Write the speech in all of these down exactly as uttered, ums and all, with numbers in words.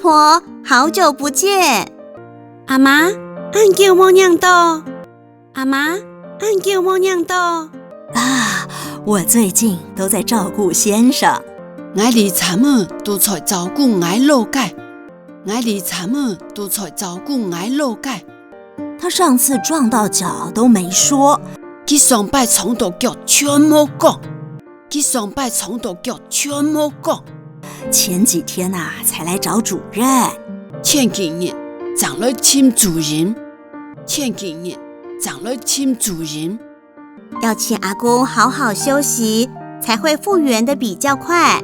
婆，好久不見。阿媽，恁久無䀴著。阿媽，恁久無䀴著。啊，我最近都在照顧先生。𠊎這站仔都在照顧𠊎老弟。𠊎這站仔都在照顧𠊎老弟。他上次撞到腳都沒說。佢上擺撞著腳全無講。 佢上擺撞著腳全無講。前幾天啊，才來找主任。前幾日正來尋主任。前幾日正來尋主任。要請阿公好好休息，才會復原得比較快。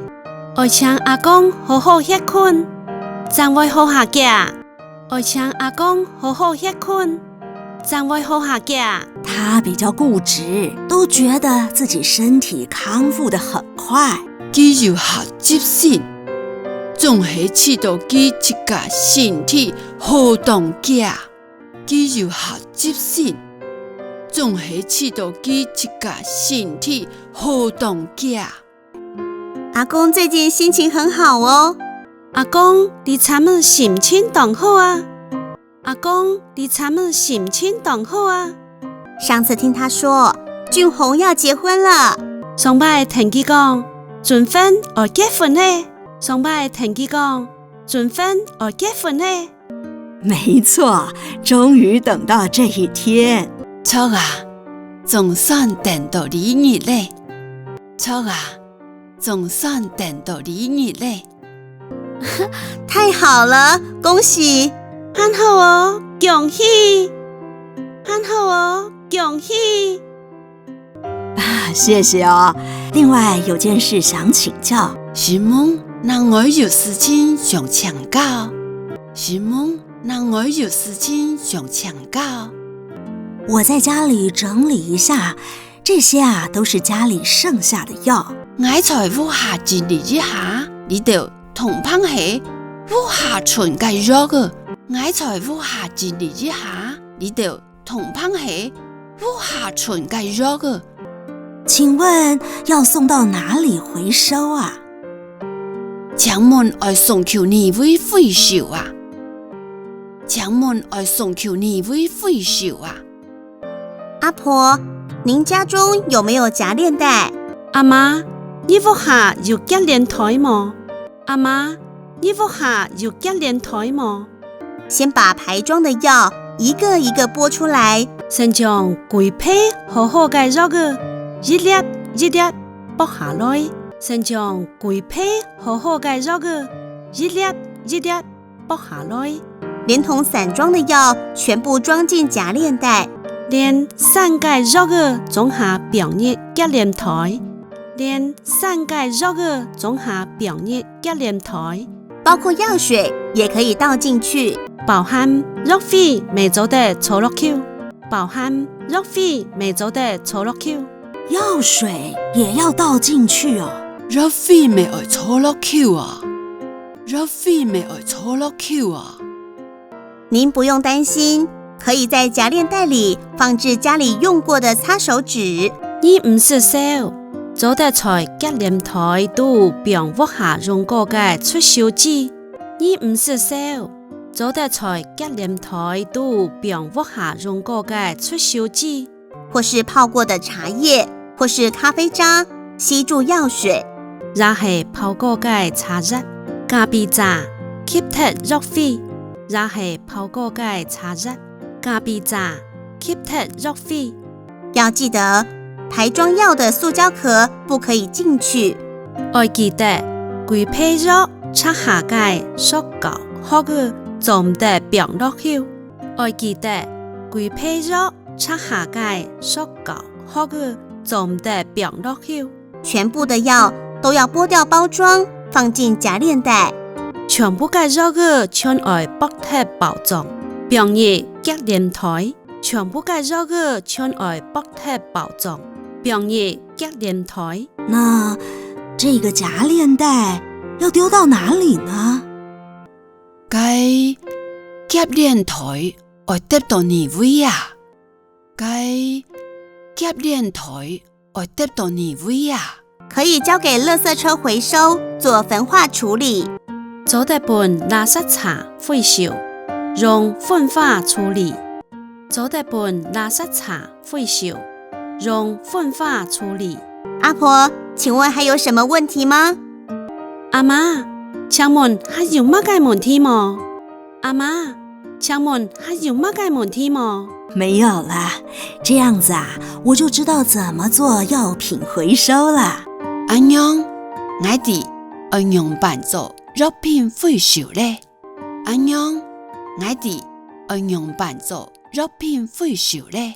愛請阿公好好歇睏，正會好較遽。 愛請阿公好好歇睏，正會好較遽。他比較固執，都覺得自己身體康復得很快。佢有較執性，總係試著佢自家身體好當遽。佢有較執性，總係試著佢自家身體好當遽。 阿公最近心情很好哦。阿公這站仔心情當好啊。阿公這站仔心情當好啊。上次聽他說，俊宏要結婚了。上擺聽佢講，俊宏愛結婚咧。上擺聽佢講，俊宏愛結婚咧。 沒錯，終於等到這一天。著啊，總算等到這日咧。著啊，總算等到這日咧。太好了，恭喜！恁好哦，恭喜！恁好哦，恭喜！ 啊，謝謝哦。另外有件事想請教。承蒙，另外有事情想請教。承蒙，另外有事情想請教。我在家裡整理一下，這些啊，都是家裡剩下的藥。𠊎在屋下整理一下，這兜通盤係屋下賰个藥仔。𠊎在屋下整理一下，這兜 通盤係屋下賰个藥仔。請問要送到哪裡回收啊？請問愛送去哪位回收啊？請問愛送去哪位回收啊？阿婆，您家中有沒有夾鏈袋？阿媽，你屋下有夾鏈袋無？阿媽，你屋下有夾鏈袋無？ 先把排裝的藥一個一個剝出來。先將歸批好好个藥仔一粒一粒剝下來。先將歸批好好个藥仔一粒一粒剝下來。連同散裝的藥全部裝進夾鏈袋。連散个藥仔總下放入夾鏈袋。連散个藥仔總下放入夾鏈袋。 包括藥水也可以倒進去。包含藥水乜做得倒落去。包含藥水乜做得倒落去。藥水也要倒進去哦。藥水乜愛倒落去啊。藥水乜愛倒落去啊。 您不用擔心，可以在夾鏈袋裡放置家裡用過的擦手紙。你毋使愁，做得在夾鏈袋肚放屋下用過个捽手紙。你毋使愁，做得在夾鏈袋肚放屋下用過个捽手紙。 或是泡過的茶葉，或是咖啡渣，吸住藥水。也係泡過个茶葉、咖啡渣，吸忒藥水。也係泡過个茶葉、咖啡渣，吸忒藥水。要記得，排裝藥的塑膠殼不可以進去。愛記得，歸批藥拆下个塑膠殼仔做毋得放落去。愛記得，歸批藥 拆下个塑膠殼仔做毋得放落去。全部的藥都要剝掉包裝，放進夾鏈袋。全部个藥仔全愛剝忒包裝，放入夾鏈袋。全部个藥仔全愛剝忒包裝，放入夾鏈袋。那這個夾鏈袋要丟到哪裡呢？該夾鏈袋愛擲到哪位啊？ 該夾鏈袋愛擲到哪位啊？可以交給垃圾車回收，做焚化處理。做得分垃圾車回收，用焚化處理。做得分垃圾車回收，用焚化處理。阿婆，請問還有什麼問題嗎？阿媽，請問還有麼个問題無？阿媽，請問還有麼个問題無？没有啦，这样子啊，我就知道怎么做药品回收了。恁樣，𠊎知愛仰般做藥品回收咧。恁樣，𠊎知愛仰般做藥品回收咧。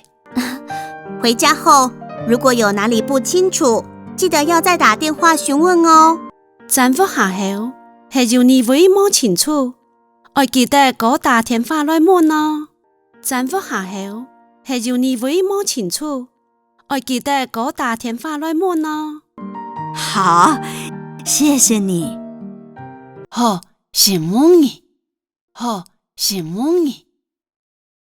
回家後，如果有哪裡不清楚，記得要再打電話詢問哦。轉屋下後，係有哪位無清楚，愛記得過打電話來問哦。轉屋下後，係有哪位無清楚，愛記得過打電話來問哦。好，谢谢你。好，承蒙你。好，承蒙你。